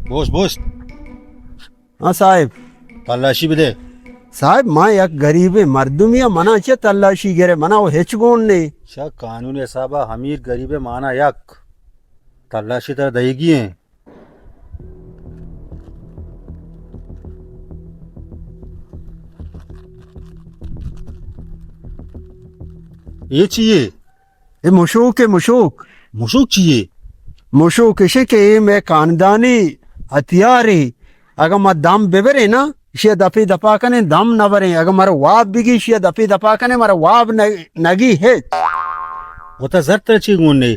Bush, Bush. ہاں صاحب۔ تلاشی بدے۔ صاحب، ما یک غریبیں مردمی آں، منا چہ تلاشی گرے، منا وہ ہچ گون نے۔ شا قانون حسابا امیر غریب مانا یک۔ تلاشی ترا دئیگی ہیں۔ یہ چیے؟ اے مشوک ء، مشوک۔ مشوک چی یے؟ مشوک اشے کہ اے مئے خاندانی ہتھیارے۔ اگاں ما دم ببریں نا، اشی ء دپے دپا کنیں، دم نہ بریں۔ اگاں مارا واب بگی، اشی ء دپے دپا کنیں، مارا واب نہ، نگی ہچ۔ وتا زر ترا چی گون نے؟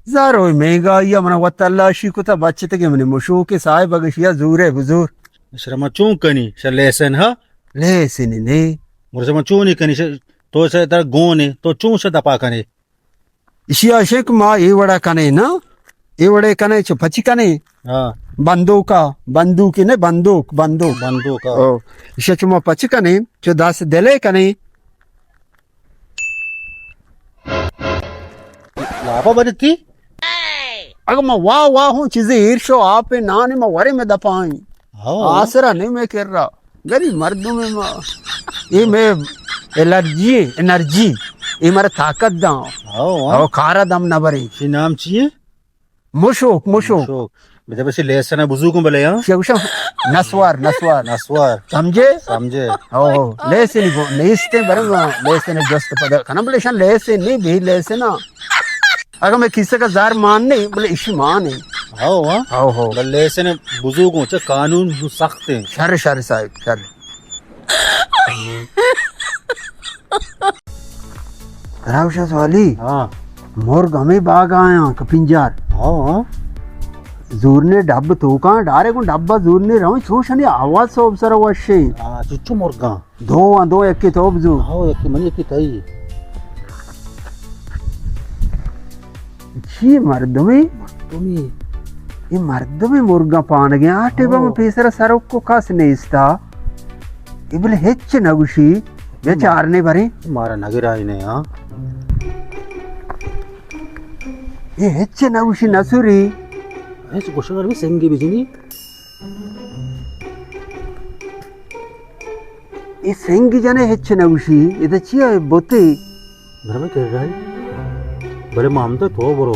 زر ہوئی مہنگائی ء، منا وت تلاشی کتا بچتگیں منی مشوک ء۔ صاحب اگاں اشی ء زورے بزور۔ شرما چون کنی؟ شر لیسن ہا؟ لیسن نے۔ مرشما چون کنی؟ شر تو سے ترا گون ہے، تو چون سے دپا کنے؟ اشی ء اشیں کہ ما اے وڑا کنیں نا، اے وڑے کنیں، چو پچی کنیں۔ ہاں۔ بندوکا، بندوکی نے، بندوک، بندوک۔ بندوکا۔ او، اشی ء چو ما پچی کنیں، چو دست دلے کنیں۔ لاپا بدتی؟ اگاں ما واہ واہ ہوں چیزے ایر شو آپ نان ما ورے میں دپائیں۔ ہاں۔ آسرا نہیں میں کر رہا۔ گری مردم ما۔ یہ میں الرجی ہے، انرجی۔ یہ مارا طاقت داں۔ ہاں، ہاں۔ او کارا دم نہ برے۔ یہ نام چی ہے؟ مشوک، مشوک۔ مشوک۔ بده بسی لیسن بزوکم بلے، ہاں؟ شگوشم نسوار، نسوار۔ نسوار۔ سمجھے؟ سمجھے۔ او، لیسن گو، نیستے برم، لیسن جست پدا کنم، بلے شن لیسن نہیں، بھی لیسن ہاں۔ اگر میں کسی کا زار مان نہیں، بلے اشی مان ہے۔ ہاں، ہاں۔ ہاں، ہاں۔ بلے لیسن بزوکم، چا قانون سخت ہیں۔ شر، شر صاحب، شر۔ ترا گوشاں سوالی؟ ہاں۔ مرگ ہمے باگ آیاں کپنجار۔ ہاں، ہاں۔ زورنے ڈب توکاں، ڈارے گوں ڈبا زورنے رہوں، چوشنی آواز سوب سر وشیں۔ ہاں، چچو مرگاں۔ دو آں، دو یکی تو بزو۔ ہاں، یکی منی یکی تئی۔ چی مردمے؟ مردمے۔ اے مردمے مرگاں پانگیں۔ آ ٹیبا ہاں۔ من پیسرا سروک کو کس نیستا۔ اے بلے ہچ نہ گوشی۔ بیا ہم۔ چارنے بریں۔ مارا نگرائینے، ہاں۔ اے ہچ نہ گوشی، نہ سری۔ ہچ گوشگ ءَ نہ بی، سنگے بجنی۔ اے سنگ جنے ہچ نہ گوشی، ادا چیا بوتے؟ برابر کر رہا ہے۔ بلے مامتا تو برو۔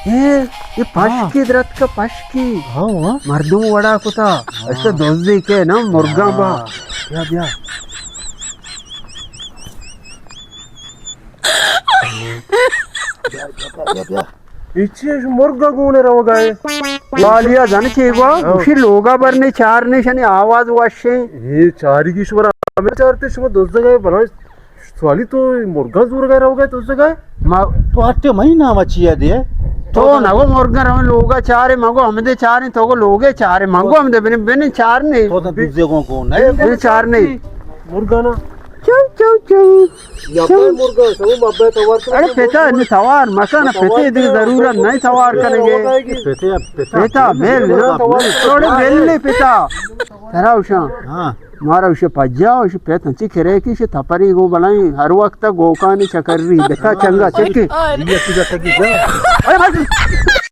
اے، اے پشکی ہاں۔ درت کا پشکی۔ ہاں، ہاں۔ مردم وڑا کتا۔ ہاں۔ اس دزدی کے نا مرگا ہاں۔ با۔ بیا، بیا۔ بیا، بیا، بیا، بیا۔ اچی اش مرگا گونے روگا ہے۔ بالیا زن چی گوا، ہاں۔ اسی لوگا برنے چارنے شنی آواز وشیں۔ اے چاری کی شمرا ہمیں چارتے شما دزدگا ہے بلائیں سوالی تو مرگا زورگا روگا ہے دزدگا ہے؟ ما تو ہٹے منی نام چیا دے؟ تو نگو مرگا رویں لوگا چارے مگو ہمدے چارے تو گو لوگے چارے مگو ہمدے بنے بنے چارنے۔ تو دزدگوں کو نہیں۔ بنے چارنے۔ مرگا نا۔ چو، چو، چو۔ یا چو۔ بھائی مرگا، سو مبے توار کر ارے کے پتا، بول۔ نی توار مکن، توار پتے دیگه کر، ضرورت تو نہیں توار کرنے گے۔ پتے، پتا، پتا، بیل، بیل، نا۔ توار کر۔ توڑے بیل نہیں پتا۔ ترا اوشاں۔ ہاں۔ مارا اوشے پجا، اوشے پت ہنچی کرے کی شے تپری گو بلائیں، ہر وقت گوکانی چکر ری، بتا چنگا چکی۔ یہ کی جاتا کی جا۔ ارے بس۔